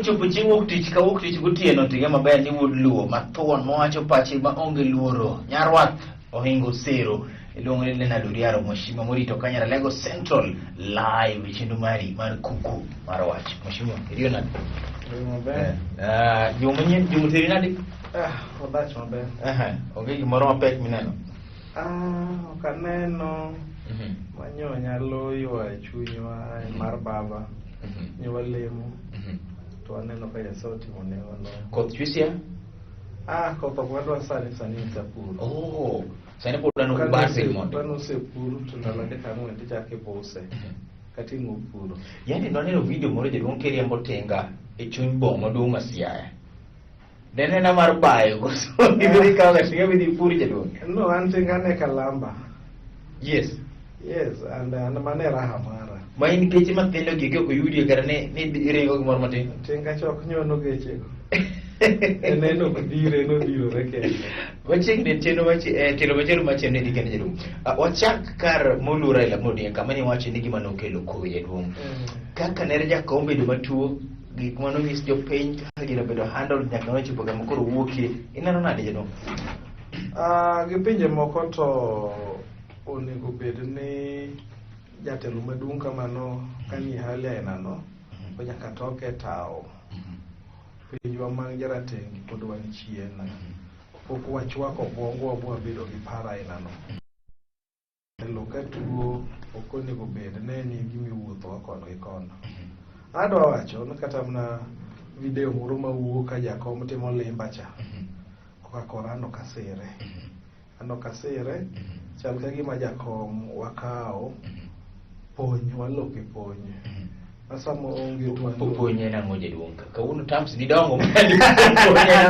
Kochopo chieng' wuok tich ka wuok tich gotieno tige maber ni wuod luo mathuon mowacho pache ma onge luoro. Nyarwath ohingo sero iluongo ni Leonard Uriaro Mheshimiwa morito Kanyara Lego Central live e chenro mari mar kuku mar wach. Mheshimiwa, iriyo nade? Maber. Ah, juma manyien, juma teri nade? Ah, wadach maber. Aha, onge gimoro mapek mineno. Ah, ok aneno manyo nyalo ywayo chunywa en mar baba. Nyo walemo to waneno ka Nyasaye otimo ne wano. Koth chwe sia? Ah, koth ok wadwa sani sani en sa pur. Oh, sani pod wan ubarse mondo. Kane osepur to ndalo adek ang'wen tichako ibuse. Kata ing'o puro. Yaani nwaneno video moro jaduong' kiriembo tinga e chuny boma maduong' ma Siaya. Ne nena mar bayo koso idhi kawo ga tinga midhi pur jaduong'. No, an tinga ne kalamba. Yes. Yes, and an mane raha mara. Ma in geche mathindo gi ok oyudi kata ni ni iringo gimoro matin. Tinga cha ok nyono gechego. En en ok dhire, en odhirore kende. Machiegni chenro machi eh, tielo machielo machielo ni kende jaduong'. Ah, wachak kar moluor Raila Amolo Odinga kama ne wacho ni gima nokelo koyo jaduong'. Kaka ne jakom bedo matuo, gik mane onyis jopiny kaka gino obedo handled nyaka nochopo kama koro wuokie. Ineno nade jaduong'? Ah, gi pinje moko to onego bed ni jatelo maduong' kamano kanie hali ainano to nyaka toke tawo. Pinywa mag jarateng' gi pod wan chien. Pok wachwako obwongowa mwabedo gi paro ainano. Jatelo ka tuo ok onego bed ne ni gima iwuotho kono gi kono. Adwa wacho ni kata mana video moro mawuok ka jakom timo limba cha. Kokakora an ok asire. An ok asire. Chal ka gima jakom wakawo pony waloke pony. Ma sama oonge to wan Puonje en ang'o jaduong'? Kawuono terms ni dongo.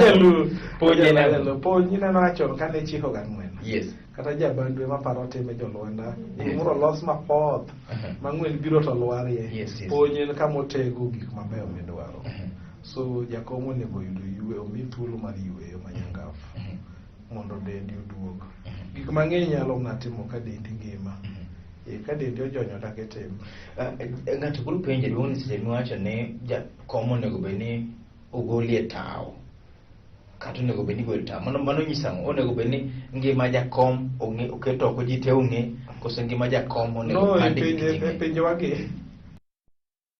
Jaluo. Puonje en ang'o? Jaluo. Pony ineno ga chon kane ichiko ga ng'wen. Yes. Kata jabandu ema paro time jolwenda. Yes. Gimoro olos mapoth ma ng'wen biro to lwarie. Yes. Pony en kama otego gik mabeyo midwaro. So jakom onego oyud ywe, omi thuolo mar yweyo manyangafu mondo dendi oduog. Gik mang'eny nyalo mana timo ka dendi ngima. Eh, ka dendi ojonyo dak itim. Ng'ato biro penjo jaduong' ni seche miwacho ni jakom onego bed ni ogolie tawo kata onego bed ni igolo tawo mano mano nyiso ang'o onego bed ni ngima jakom ong'e oket oko ji te ong'e koso ngima jakom onego No, e pandi pinje ji e ng'e? pinjewagi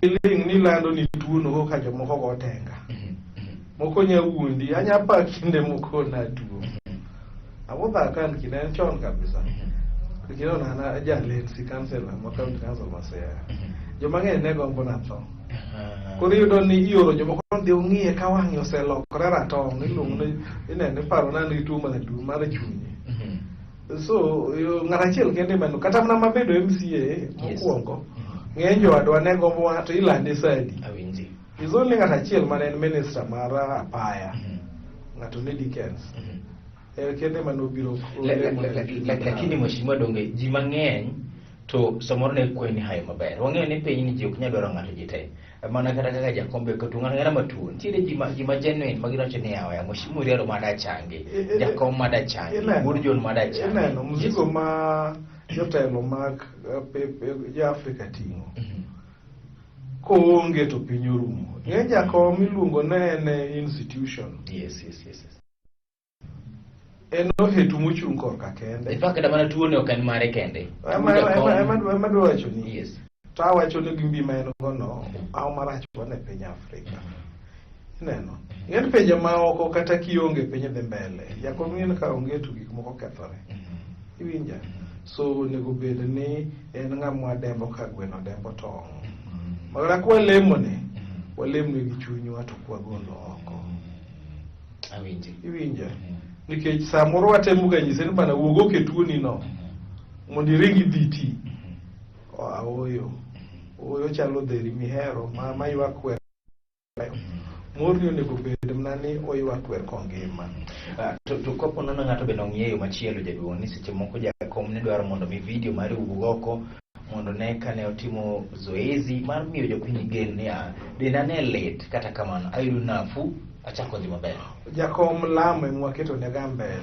iling' ni lando ni tuono koka jomoko go tenga. Moko nya wuondi, anya pa kinde moko natuo. Awuotho ka an kinde en chon kabisa. Kinde no an jalendsi councillor ma county council ma Siaya. Joma ng'eny ne gombo na tho. Koro iyudo ni ioro jomoko dhi ong'iye ka wang'e oselokore ratong' iluongo ni ineno iparo ni an gi tuo mar mar chuny. So ng'at achiel kende mano kata mana mabedo MCA mokwongo ng'eny jowadwa ne gombo wa to ilande sadi. Awinji. Is only ng'at achiel mane en minister mar apaya. Ng'ato ne Dickens. En kende mane obiro Lakini mheshimiwa donge ji mang'eny to samoro ne kwayo ni hayo maber. Wang'eyo ni piny ni ji ok nyal dwaro ng'ato ji te. Mana kata kaka jakombe kata ng'ato ng'ata matuo. Nitiere ji ma ji ma genuine ma giwacho ni yawa ya mheshimiwa Uriaro mada changi. Jakom mada changi. Wuod John mada changi. Ineno mzigo ma jotelo mag jo Afrika ting'o. Koonge to piny orumo. Ng'eny jakom iluongo ne en e institution. Yes. En ohetu mochung' korka kende. In fact kata mana tuo ne ok en mare kende. Ema adwa wacho ni. Yes. To awacho ni gimbi ma en go no, awo marach wan e piny Afrika. Ineno? Ng'eny pinje maoko kata kionge piny dhi mbele. Jakom ng'e ni ka onge to gik moko kethore. Iwinja? So onego bed ni en ng'ama dembo ka gweno dembo tong'. Mana kwalemone, walemne gi chunywa to kwagolo oko. Awinji. Iwinja? Nikech samoro watemo ga nyise ni bana wuog oko e tuoni no mondo iring idhi iti. Aoyo. Oyo chalo dheri mihero ma ma ywak kwer. Morni onego bed mana ni oywak kwer kongima. To kapo nono ng'ato bende ong'iyo yo machielo jaduong' ni seche moko jakom ne dwaro mondo mi video mare owuog oko mondo ne kane otimo zoezi mar miyo jopiny gen niya denda ne lit kata kamano ayudo nafuu achako dhi maber. Jakom lamo ema waketo ne ga mbele.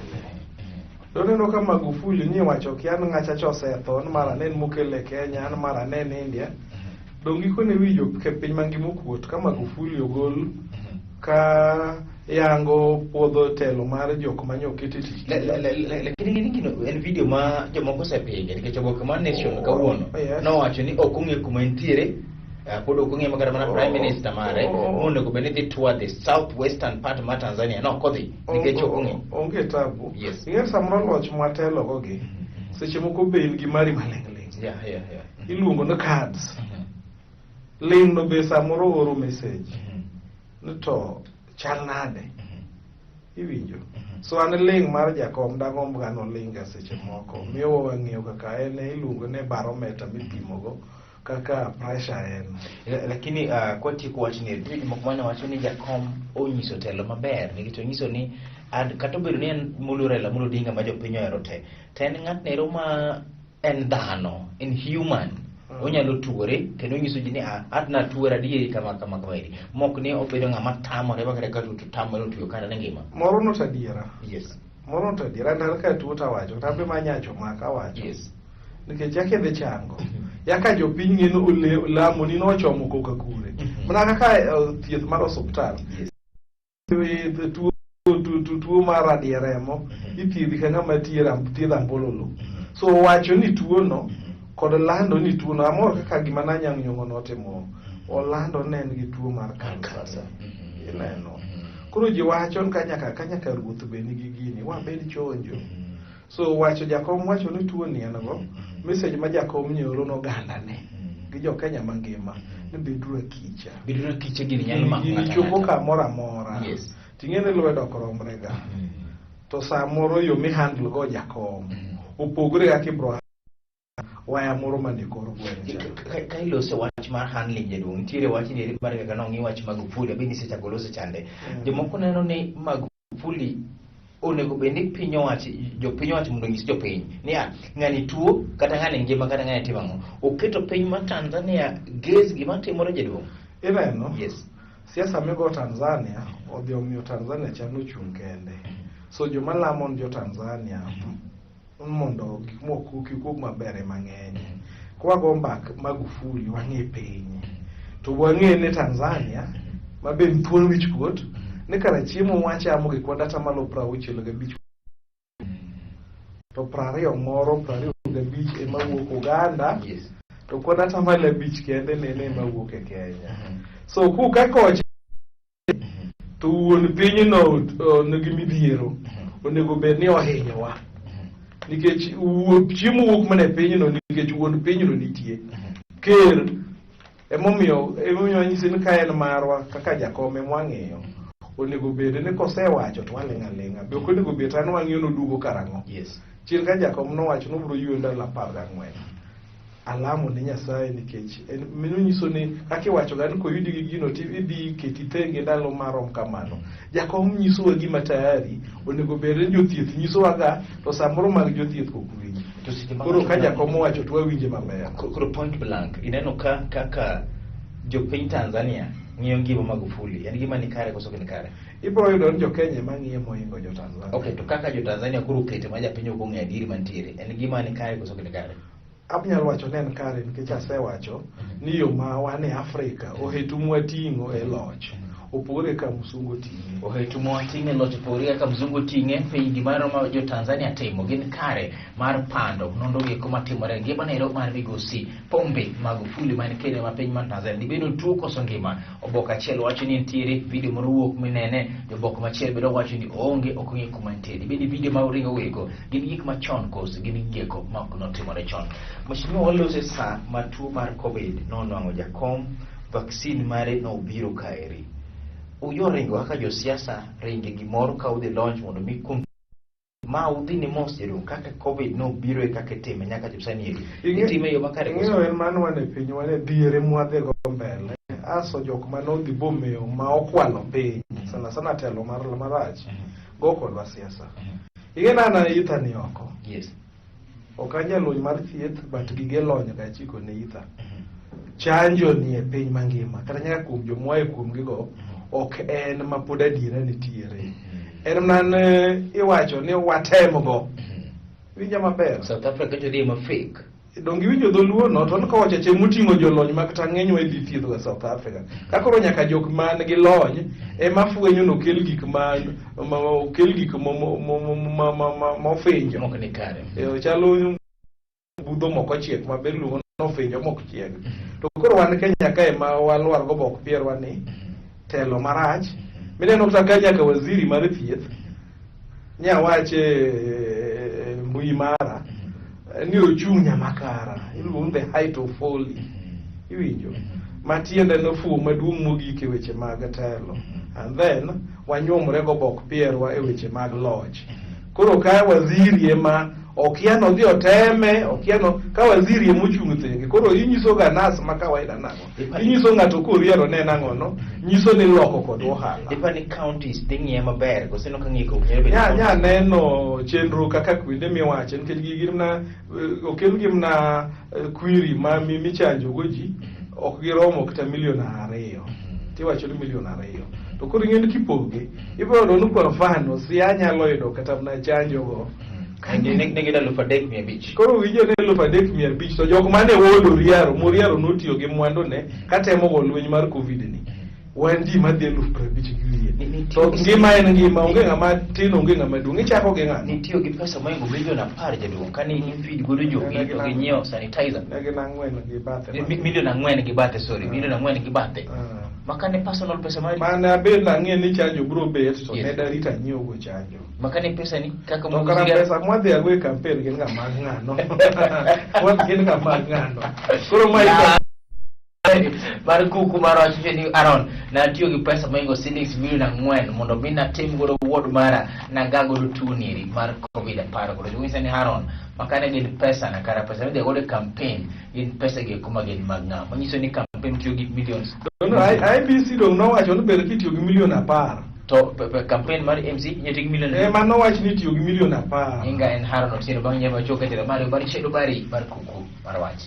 Doneno ka Magufuli ni wacho kia ni ng'acha cha osetho ni mara ne en mokele Kenya ni mara ne en India. Dong gikone wi jo ke piny mangima okuot ka Magufuli ogol Ka yango puodho telo mar jok mane oket e tich. Lakini gini gino en video ma jomoko osepinge nikech oboke mar Nation kawuono nowacho ni ok ong'e kuma entiere, pod ok ong'e kata mana prime minister mare monego bed ni dhi tour the south western part mar Tanzania no ok odhi nikech ok ong'e. Onge tabu. Ing'e samoro loch mwatelo go gi seche moko be in gi mari maling'ling'. Iluongo ni cards. Ling' no be samoro oro message ni to chal nade. Iwinjo. So an ling' mar jakom dagomb ga nolinga seche moko. Miyo wang'eyo kaka en iluongo ni barometer mipimogo kaka pressure en. Lakini kwatieko wachni, nitie jomoko mane wacho ni jakom onyiso telo maber nikech onyiso ni kata obedo ni en moluor Raila Amolo Odinga ma jopiny ohero te, to en ng'atno ma en dhano, en human. Onyalo tuore kendo onyiso ji ni at natuore adieri kama kama kama eri. Mok ni obedo ng'ama tamore ma kata ka to tamore otuyo kata ne ngima. Moro no to adiera. Moro no to adiera. An ka tuo to awacho, kata be manyacho maka awacho. Nikech yaka idhi chango. Yaka jopiny ng'e ni lamo ni nochomo koka kure. Mana kaka thieth mar osuptal. Tuo mar radier remo ithiedhi ka ng'ama thiedh ambololo. So wacho ni tuo no kod lando ni tuo no amor kaka gima ne Anyang' Nyong'o notimo. Olando ne en gi tuo mar kansa. Ineno. Koro ji wacho ni ka nyaka ruoth be nigi gini, wabed chonjo. So wacho jakom wacho ni tuo ni en go, message ma jakom ni oro n'oganda ne gi jo Kenya mangima ni beduru akicha. Beduru akicha gini nyalo mako Gini ng'ato chopo ang'ata. kamoro amora. Ting'e ni lwedo ok romre ga. To samoro yo mi handle go jakom opogore kaka ibro waya moro manie kor gweng' cha. Ka ilose wach mar handling jaduong', nitiere wach ni mar kaka nong'i wach Magufuli, abe nisechako lose chande. Jomoko neno ni Magufuli onego bed ni piny owacho, jopiny owacho mondo onyis jopiny ni ng'ani tuo kata ng'ani ngima kata ng'ani timo ang'o. Oketo piny mar Tanzania gez gima timore jaduong'. Ineno? Siasa migo Tanzania odhi omiyo Tanzania chano chung' kende. So joma lamo jo Tanzania mondo gik moko kik wuog maber ema ng'eny. Kwago mbak Magufuli wang'e piny. To wang'e ni Tanzania ma be en thuon wich kuot ni kara chiemo mwachamo gi kwan atamalo 65 to 20 moro 25 ema wuok Uganda. To kwan atamalo 5 kende nene ema wuok e Kenya. So kuka kocha to wuon pinyno nigi midhiero onego bed ni ohinyowa nikech chiemo wuok mana e pinyno nikech wuon pinyno nitie. Ker emomiyo anyisi ni ka en marwa kaka jakom ema wang'iyo onego bed ni kosewacho to waling' aling'a. Be ok onego bed an wang'iyo noduogo karang'o. Chien ka jakom nowacho nobiro yweyo ndalo 14. Alamo ne Nyasaye nikech en mano nyiso ni kaka iwacho ga ni koyudi gi gino to idhi keti thenge ndalo marom kamano. Jakom nyisowa gima tayari onego bed ni jothieth nyisowa ga to samoro mag jothieth ok winj. To seche ma Koro ng'ato ka jakom owacho to wawinje maber. Koro point blank ineno ka kaka jopiny Tanzania ng'iyo ngima Magufuli en gima ni kare koso ok ni kare? Ibiro yudo ni jo Kenya ema ng'iye mohingo jo Tanzania. Okay, to kaka jo Tanzania koro okete ma japiny ok ong'eyo adieri mantiere en gima ni kare koso ok ni kare? Anyalo wacho ni en kare nikech asewacho ni yo ma wan e Afrika ohetu mwating'o e loch opogore ka msungu ting'e. Ohetu mwating'e loch opogore kaka mzungu ting'e piny gima romo jo Tanzania timo gin kare mar pando nonro gieko matimore ngima nero mar migosi Pombe Magufuli man ker ma piny mar Tanzania dibedo tuo koso ngima. Oboke achiel wacho ni nitiere video moro wuok minene, oboke machielo bende wacho ni oonge ok ong'e kuma nitie. Dibed ni video ma oringo wego gin gik machon koso gin gieko ma ok notimore chon. Mheshimiwa walose sa ma tuo mar Covid nonwang'o jakom, vaccine mare nobiro kaeri. Uyoringo kaka josiasa ringe gimoro ka udhi launch mondo mi kuom ma udhi ni mos jaduong' kaka Covid nobiro e kaka itime nyaka chop sani eri. Itime e yo makare koso? Ing'eyo en mano wan e piny wan e dhiere mwadhi go mbele aso jok manodhi bomewo ma okwalo piny sana sana telo mar marach go kodwa siasa. Ing'e ni an aitha ni oko. Ok an jalony mar thieth but gige lony ga achiko ne itha. Chanjo ni e piny mangima kata nyaka kuom jomoa e kuom gigo ok en ma pod adiera nitiere. En mana iwacho ni watemgo. Winja maber. South Africa to dhi ma fake. Donge iwinjo dholuo no to kowacho achiel moting'o jolony ma kata ng'enywa idhi thiedho ga South Africa. Ka koro nyaka jok man gi lony ema fwenyo no kel gik ma okel gik mofinjo. Mok ni kare. Ochalo budho mok ochiek maber iluongo ni ofinjo mok chiek. To koro wan Kenya kae ma walwar go bok pierwa ni telo marach. Mineno kata ka nyaka waziri mar thieth nyawache e mbui mara ni ochung' nyamakara iluongo ni the height of folly iwinjo matiende no fuwo maduong' mogik e weche mag telo and then wanyuomre go bok pierwa e weche mag loch koro ka waziri ema okia nodhi oteme okia no ka waziri ema ochung' thenge koro inyiso ga nas ma kawaida nang'o inyiso ng'ato koriero ne nang'o no nyiso ni loko kod ohala Ipa ni counties dhi ng'iye maber kose no ka ng'iko ok nyal bedo nya neno chenro kaka kuonde miwache nikech gigi gin mana okel gi mana kwiri ma michanjo go ji ok giromo kata milion 2 tiwacho ni milion 2 to koro ing'e ni kipoge ibiro yudo ni kwa mfano Siaya nyalo yudo kata mana chanjo go Ne gin 3,500. Koro winjo ni 3,500 to jok mane wod Oriaro Moriaro notiyo gi mwandune katemo go lweny mar Covid ni wan ji madhi 50,000 gi wiye to ngima en ngima onge ng'ama tin onge ng'ama duong' ichako gi ng'ano Nitiyo gi pesa mohingo milion 10 jaduong' kane ifeed godo jogi to ginyiewo sanitizer. Ne gin 4 gi bathe. Milion 4 gi bathe, sorry, milion 4 gi bathe. Makane personal pesa mari. Mane abed nang'e ni chanjo biro bet to ne darita anyiew go chanjo. Makane pesa ni kaka To kara pesa mwadhi ago e campaign gin ga mag ng'ano. Gin ga mag ng'ano. Koro ma mar kuku mar wacho ni Aaron natiyo gi pesa mohingo siling milion 4 mondo mi natim godo wuod mara naga godo tuo niri mar Covid 10 godo. Nyisa ni Aaron makane gin pesa na kara pesa midhi godo e campaign gin pesa gi kuma gin mag ng'a manyiso ni campaign tiyo gi millions. No, IBC dong nowacho ni ber kitiyo gi milion 10. To campaign mar MC inyalo ti gi milion Ema nowach ni tiyo gi milion 10. Nyinga en Haron Otieno bang' nyema choke tero mari bari chedo bari mar kuku mar wach.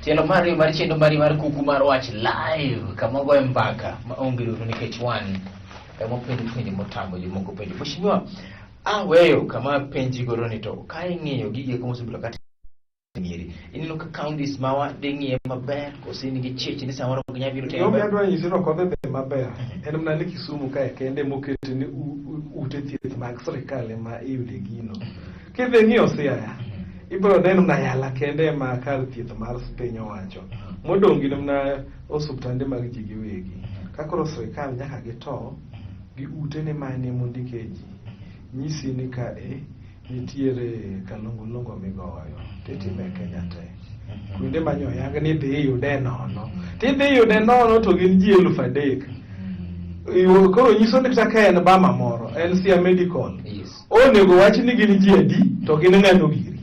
Tielo mar mar chenro mari mar kuku mar wach live kama wagoye mbaka ma onge duto nikech wan ema wapenjo penjo motamo jomoko penjo. Mheshimiwa, aweyo kama penji godo ni to ka ing'iyo gigi eko mosebedo ka timore, ineno ka counties mawa dhi ng'iye maber koso in gi chich ni samoro ok ginyal biro timo Gima maber? adwa nyisi ni ok odhi dhi maber en mana ni Kisumu kae kende mokete ni ute thieth mag sirikal ema iyude gino. Kidhi ng'iyo Siaya, ibiro neno mana Yala kende ema kar thieth mar piny owacho. Modong' gin mana osuptande mag ji giwegi. Ka koro sirikal nyaka gito gi ute ni mane mondike ji. Nyisi ni ka e nitiere kalongolongo migoyo titime e Kenya te. Kuonde ma nyoyang ni idhi iyude nono. Tidhi iyude nono to gin ji 3,000. Koro nyiso ni kata ka en bama moro, en Siaya Medical. Onego wach ni gin ji adi to gin ng'ano giri.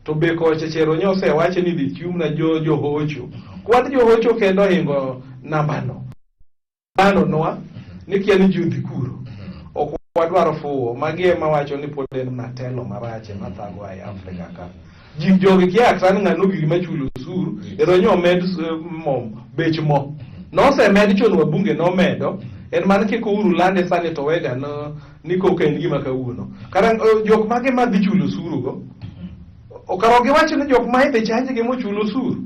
To be kocha chero nyo osewache ni dhi chiwna johocho. Kwan johocho kendo ohingo nambano. Mano nwa ni kia ni ji odhi kuro. Ok wadwar fuwo. Magi ema wacho ni pod en mana telo marach ema thago e Afrika ka. Ji jogi kia kata ni ng'ano giri machulo osuru, ero nyo omed mo, bech mo. Nosemed chon wabunge nomedo, en mana kik uru lande sani to wega no ni koka en gima kawuono. Kara jok mage madhi chulo osuru go? Kara ok giwacho ni jok ma idhi chanjgi mochulo osuru.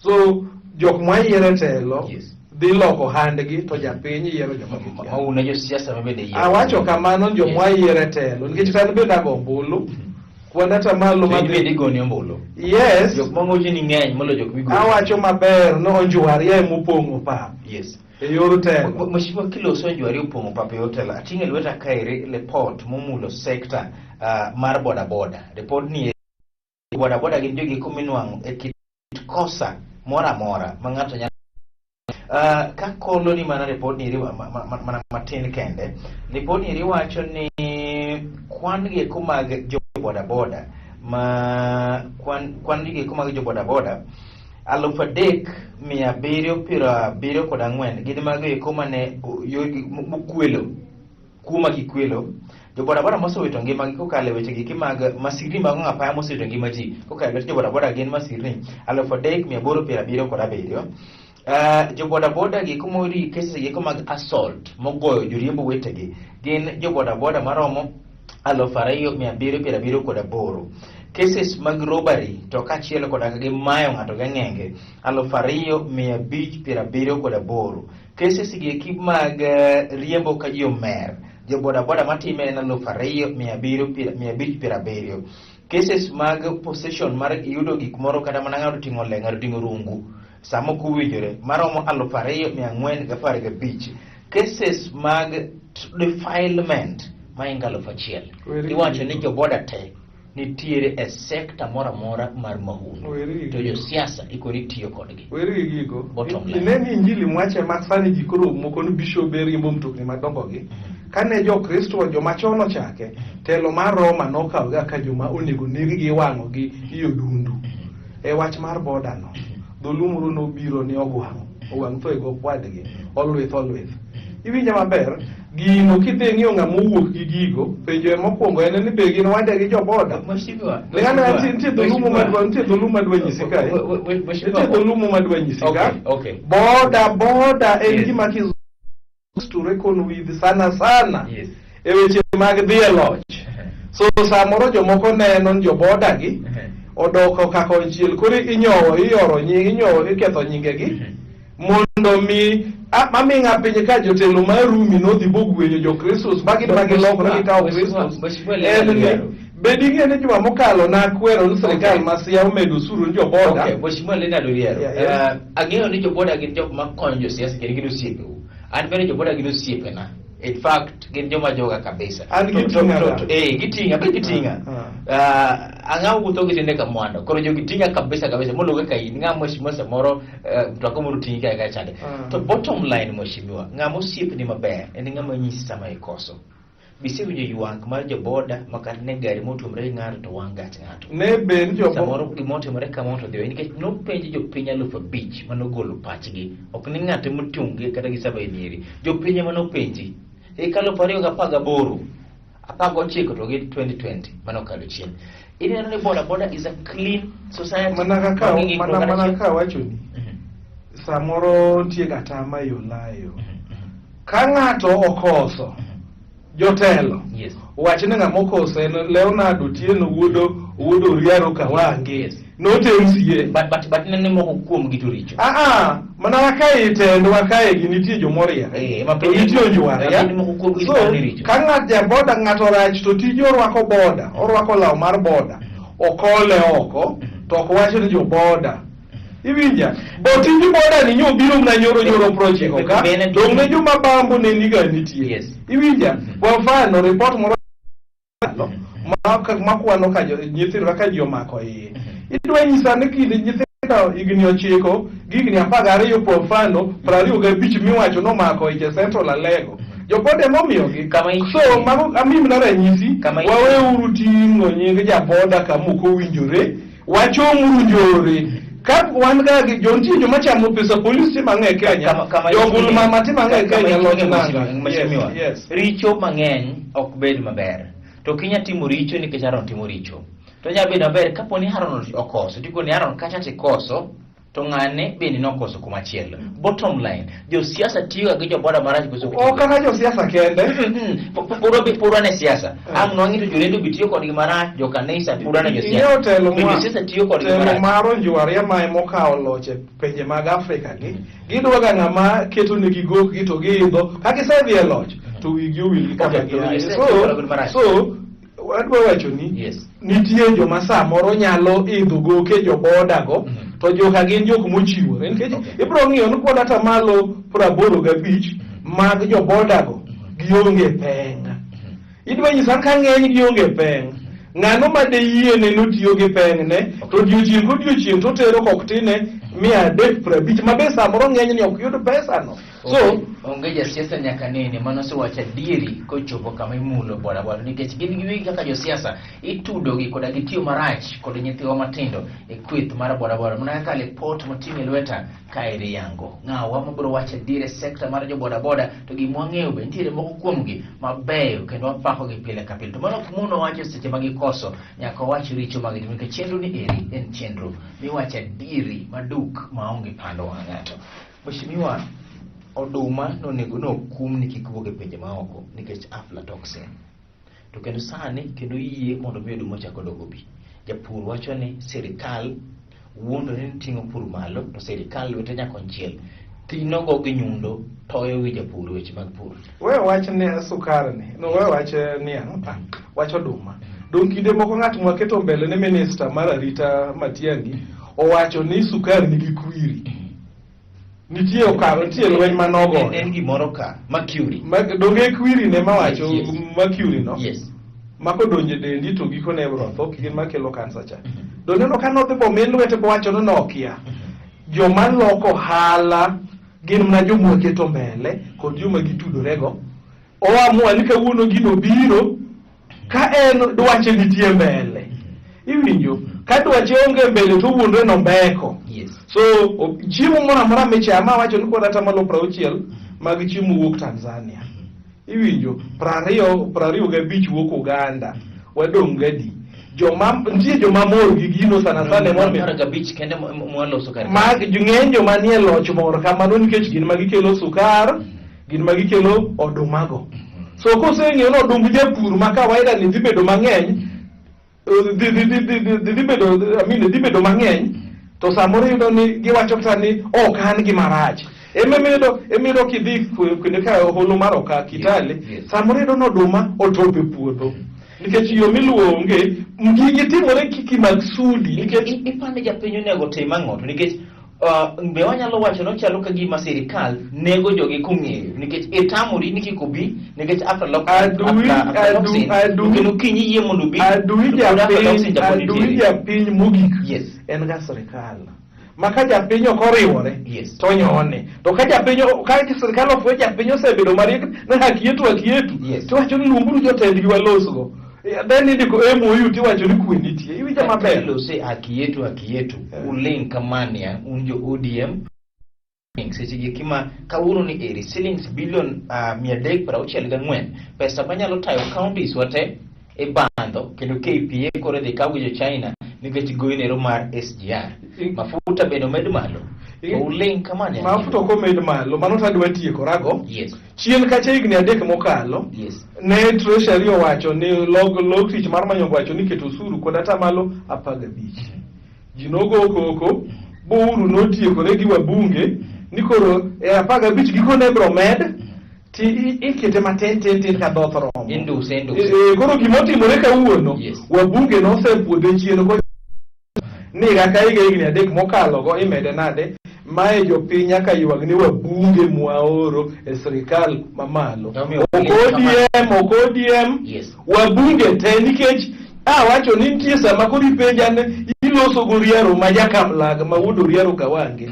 So jok mwayiero e telo Yes. dhi loko handgi to japiny yiero joma gikia. Ma un e josiasa ma bende yiero. Awacho kamano ni jok Yes. mwayiero e telo nikech kata an bende ago ombulu kwan atamalo To in bende madhi igoni ombulu. yes Jok mangochi ni ng'eny moloyo jok migoni. awacho maber ni onjwaria emopong'o pap Yes. e yor telo. Mheshimiwa kiloso onjwari opong'o pap e yor telo. Ating'o e lweta kaeri report momulo sekta mar bodaboda. Report ni bodaboda gin jogi eko minwang'o e kit kosa moro amora ma ng'ato nyalo ka kolo ni mana report ni eri mana matin kende. Report ni eri wacho ni kwan gi eko mag jo bodaboda ma kwan gi eko mag jo bodaboda 3774 gin mago eko mane yorgi mokwelo kuo ma gikwelo. Jo bodaboda mosewito ngimagi kokalo e weche giki mag masirni mag ong'o apaya mosewito ngima ji kokalo e lwet jo bodaboda gin masirni 3877. Jo bodaboda gi kuma oyudi cases gi mag assault mogoyo joriembo wetegi gin jo bodaboda maromo 2778. Cases mag robbery to kaachiel koda ka gimayo ng'ato gi ang'enge 2578. Cases gi eki mag riembo ka ji omer jo bodaboda matime en 2570. Cases mag possession mar yudo gik moro kata mana ng'ato ting'o le, ng'ato ting'o rungu sama ok owinjore maromo 2415. Cases mag defilement maingo 1000. Weri Iwacho ni gigo. joboda te nitiere e sekta moro amora mar mahundu. Weri To gigo. josiasa ikoni tiyo kodgi. Weri gi gigo. Bottom line. Ine ni injili mwache ma sani ji koro moko ni bishobe riembo mtokni madongo gi. Kane jo-Kristo joma chon ochake, telo mar Roma nokawo ga ka joma onego neg gi iwang'o gi i odundu. E wach mar boda no, dholuo moro nobiro ni ogwang', ogwang' tho e gop wadgi, olwith olwith. Iwinja maber, gino kidhi ing'iyo ng'ama owuok gi gigo, penjo e mokwongo en ni be gin wade gi joboda. Mheshimiwa, Lingana nitie dholuo madwa nitie dholuo madwa nyisi kae. Mheshimiwa, Nitie dholuo madwa nyisi ka. Okay, okay. Boda boda en Yes. gima kiz to reckon with sana sana Yes. e weche mag dhi e loch. So samoro jomoko neno ni joboda gi odoko ka konchiel koro inyowo iyoro nying inyowo iketho nyingegi mondo mi maming'a piny ka jotelo mar Rumi nodhi bogwenyo jokristus ma gin ma gilokore gikawo Kristus Mheshimiwa en ni Leonard be ding'e ni juma mokalo nakwero ni sirikal Okay. ma Siaya omedo osuru ni joboda Okay, Mheshimiwa Leonard Oliero. Yeah, yes. Ang'eyo ni joboda gin jok makonyo josiasa kendo gin osiepeu. An bende joboda gin osiepena. In fact, gin joma joga kabisa. An giting'a ga. Giting'a, be giting'a. Ang'a wuotho gi tiende ka mwando. Koro jogi ting'a kabisa kabisa. Mologo ka in ng'a mheshimiwa samoro mtoka moro ting'i kae kae chande. To bottom line mheshimiwa, ng'ama osiepni maber en ng'ama nyisi sama ikoso. Bisewinjo ywak mar joboda ma kata ne gari motuomre gi ng'ato to wang' gach ng'ato. Ne ben jobo Samoro gima otimore kama to dhiyo nikech nopenj jopiny 5000 manogolo pachgi. Ok ni ng'ate motung' kata gi saba edieri. Jopiny ema nopenji. Higa 2018, 19 to gi 2020 manokalo chien. Ineno ni boda boda is a clean society. Mana kaka Maonge ng'ikruok mana kata mana achiel. kaka awachoni samoro nitie gatama e olayo. Ka ng'ato okoso jotelo Yes. wach ni ng'ama okoso en Leonard Otieno wuod Oriaro Kawange Yes. not MCA. But nene moko kuom gi to richo. Ah, mana kae tendwa kae gi nitie jomoriere Ma to nitie onjwara piny moko kuom gi so to richo. ka ng'at jaboda ng'ato rach to tije orwako boda orwako law mar boda okole oko to ok wach ni joboda iwinja bo tij boda ni nyobiro mana nyoro nyoro prochiko ka dong' ne joma bambo ne niga nitie Yes. iwinja kwa mfano report moro makwano ka nyithindo kaka ji omako iye idwa nyisa ni kind nyithindo higni 9 gi higni 12 kwa mfano 25 miwacho nomako ich e Central Alego joboda emomiyogi so mago amimna ranyisi waweuru ting'o nying jaboda kama ok owinjore wachomuru njore ka wan ga gi jontie joma chamo pesa polis timo ang'o e Kenya jogul mama timo ang'o e Kenya loch nanga Mheshimiwa, yes, yes. Richo mang'eny ok bed maber to kinya timo richo nikech Aaron timo richo to nya bedo maber kapo ni Aaron okoso tikoni Aaron kacha tikoso To ng'ane bende nokoso kumachielo. Bottom line, josiasa tiyo gi joboda marach koso Ok kata josiasa kende. Puro be puro ne siasa. Ang' nwang'i to jolendo be tiyo kodgi marach, jokanisa puro ne josiasa. Ing'eyo telo Be josiasa tiyo kodgi telo marach. mar onjwaria ma emokawo loch e pinje mag Afrika gi gidwaga ng'ama keto negi gokgi to giidho ka gisedhi e loch to wigi owil gi kama Okay, to giaye. josiasa tiyo kodgi marach. So adwa wacho ni Yes. nitie joma samoro nyalo idho goke jobodago to joka gin jok mochiwore nikech ibiro ng'iyo ni kwan atamalo 85 mag jobodago gionge peng. Idwa nyisa ka ng'eny gionge peng. Ng'ano ma deyiene notiyo gi pengne to odiochieng' kodiochieng' to otero koktine 350 ma be samoro ng'eny ni ok yud pesano. So onge jasiasa nyaka nene mano osewacho adieri kochopo kama imulo boda boda nikech gin giwegi kaka josiasa itudogi koda gitiyo marach kod nyithiwa matindo e kweth mar boda boda mana kaka lipot moting'o e lweta kaeri yango ng'awa mabiro wacho adieri e sekta mar jo boda boda to gima wang'eyo be nitiere moko kuomgi mabeyo kendo wapakogi pile ka pile to mano ok mono wacho seche ma gikoso nyaka wach richo ma gitimo nikech chenro ni eri en chenro miwacho adieri maduk maonge pando wang' ng'ato. Mheshimiwa, oduma nonego nokum ni kik wuog e pinje maoko nikech aflatoxin. To kendo sani kendo yie mondo mi oduma ochak odog obi. Japur wacho ni sirikal wuondore ni ting'o pur malo to sirikal lwete nyakonchiel thinogo gi nyundo toyo wi japur weche mag pur. We wach ne sukar ni, no we wach niang', wach oduma. Dong kinde moko ng'at mwaketo mbele ne minista mar arita Matiang'i owacho ni sukar nigi kwiri. Nitie okang' nitie lweny manogoyo. En gimoro ka, mercury. Donge kwiri ne mawacho Yes. mercury no? Yes. Ma kodonjo e dendi to gikone ibiro tho gin makelo kansa cha. To neno ka nodhi bomin lwete bowacho ni nokia. Joma loko ohala gin mana joma waketo mbele kod joma gitudorego. Oamua ni kawuono gino biro ka en dwache nitie mbele. Iwinjo? Ka dwache onge mbele to owuondre nombeko. Yes. So chiemo moro amora michamo awacho ni kod atamalo 60 mag chiemo wuok Tanzania. Iwinjo? 25 wuok Uganda. Wadong' gadi. Joma nitie joma mor gi gino sana sana emomiyo 15 kende mwaloso kar. Mag ng'eny joma nie loch mor kamano nikech gin ma gikelo sukar, gin ma gikelo odumago. So koseng'eyo ni odumb japur ma kawaida ni dhi bedo mang'eny, dhi bedo, I mean, dhi bedo mang'eny, to samoro iyudo ni giwacho kata ni ok an gi marach. Emiyudo kidhi kuonde ka holo mar Okak Kitale, samoro iyudo ni oduma otop e puodho. Nikech yo miluwo onge, gigi timore kiki maksudi nikech Ipande japiny onego tim ang'o to nikech be wanyalo wacho ni ochalo ka gima sirikal nego jogi kong'eyo nikech itamori ni kik obi nikech aflatoxin kendo kiny iyie mondo obi adui japiny mogik en ga sirikal. Ma ka japiny ok oriwore to onyone. To ka japiny ka sirikal ofwenyo japiny osebedo mariek ni haki yetu haki yetu to wacho ni luonguru jotendgi walosgo. Then indiko MOU tiwacho ni kwe nitie. Iwinjo maber. Lose haki yetu haki yetu. Uling kamania un jo ODM seche gi kima kawuono ni eri shillings billion 364 pesa manyalo tayo counties wate e bandho kendo KPA koro dhi kaw gi jo China nikech goinero mar SGR. Mafuta bende omed malo. To uling kamania. Mafuta ok omed malo, mano to adwa tiekorago. Yes. Chien kacha higni 3 mokalo, Yes. ne Treasury owacho ni log tich mar Manyongo owacho ni keto osuru kod atamalo 15. Ji nogo koko, bo Uhuru notiekore gi wabunge ni koro e 15 gikone ibiro med ti ikete matin tin tin ka dhoth romo. Induse induse. Koro gimotimore kawuono, wabunge nosepuodhe chien ko ni kaka higa higni 3 mokalo go imede nade mae jopiny nyaka ywag ni wabunge mwaoro e sirikal mamalo. Ok ODM, ok ODM, wabunge te nikech awacho ni nitie sama koro ipenja ni iloso go Oriaro ma jakamlag ma wuod Oriaro Kawange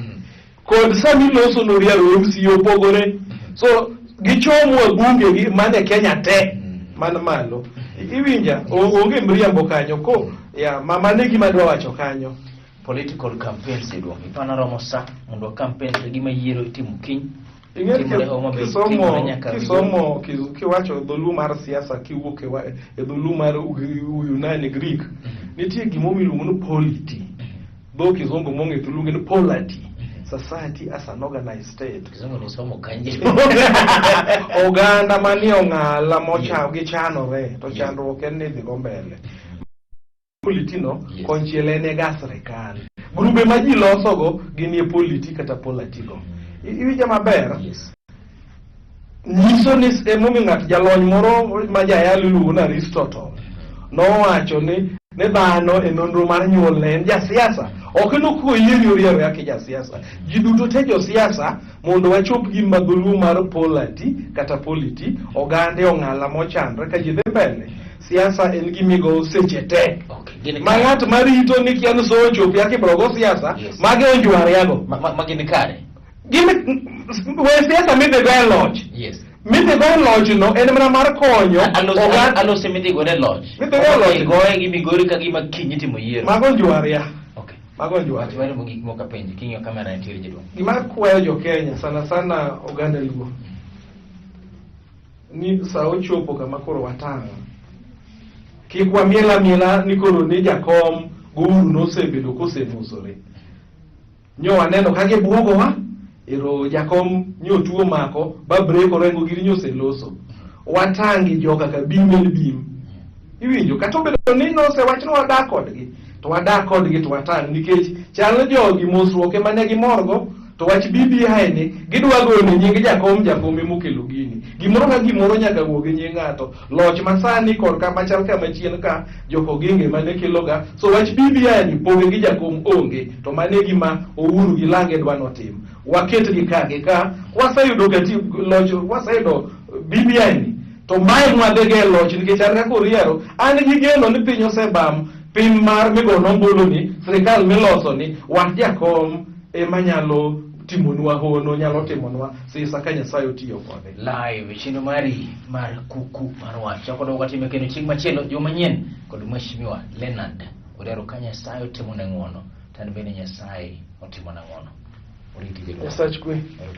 kod sama iloso no Oriaro MCA opogore. So gichom wabunge gi mane Kenya te man malo. Iwinja onge mriambo kanyo ko ya mama ne gima adwa wacho kanyo. Political campaigns iduong. Ipana romo sa mondo campaigns gima yiero itimo kiny. Kisomo kiwacho dholuo mar siasa kiwuok e dholuo mar Yunani Greek, nitie gima miluongo ni polity. Dho kizungu mong'ith iluonge ni polity. Society as an organized state. Kizungu ni somo kanje. Oganda manie ong'ala mocha gichanore to chandruok en ni idhi go mbele. Polity no konchiel en e ga sirikal. Grube ma ji losogo gin e polity kata polity go. Iwinja maber? Yes. Nyiso ni emomiyo ng'at jalony moro ma jayalo iluongo ni Aristotle nowacho ni ni dhano e nonro mar nyuolne en jasiasa. Ok en ok oyieri oriero yake jasiasa. Ji duto te josiasa mondo wachop gima dholuo mar polity kata polity oganda e ong'ala mochanre ka ji dhi mbele. Siasa en gima igoyo seche te. Okay. Gin Ma ng'at marito ni kia ni so ochopi yake ibiro go siasa, Yes. mage onjwariago. Ma gin kare. Gin we siasa midhi go e loch. Yes. Midhi go e loch no en mana mar konyo oganda. Alose midhi godo e loch. Midhi go e loch. Goye gi Migori ka gima kiny itimo yiero. Mago onjwaria. Okay. Mago Wach onjwaria. mare mogik mok apenji king'iyo kamera nitiere jaduong'. Gima kwayo jo Kenya sana sana oganda Luo ni sa ochopo kama koro watang'. Kik wamiel amiela ni koro ni jakom gouru nosebedo kosemosore. Nyo waneno ka gibuogowa, ero jakom nyo tuo mako, ba break orengo giri nyo oseloso. Watang' gi joka ka bim en bim. Iwinjo, kata obedo ni nosewach ni wadak kodgi, to wadak kodgi to watang' nikech chal ni jogi mosruok ema ne gimorgo, to wach BBI ni gidwa goyo ne nying jakom, jakom emokelo gini. Gimoro ka gimoro nyaka wuog gi nying ng'ato. Loch masani kod kama chal kama chien ka jokoginge mane keloga. So wach BBI ni poge gi jakom onge, to mano e gima Uhuru gi Lange dwa notim. Waket gi ka gi ka, kwaseyudo kati loch, kwaseyudo BBI ni, to mae mwadhigo e loch nikech an kaka Oriero, an gi geno ni piny osebam, piny mar migono ombulu ni, sirikal miloso ni, wat jakom ema nyalo timonwa hono, nyalo timonwa sisa ka Nyasaye otiyo kode. Live chenro mari mar kuku mar wach. Chako dog watime kendo chieng' machielo juma manyien kod Mheshimiwa Leonard Oriero ka Nyasaye otimone ng'uono to an bende Nyasaye otimona ng'uono. Oriti jaduong'. Nyasach kwe. Erokamano.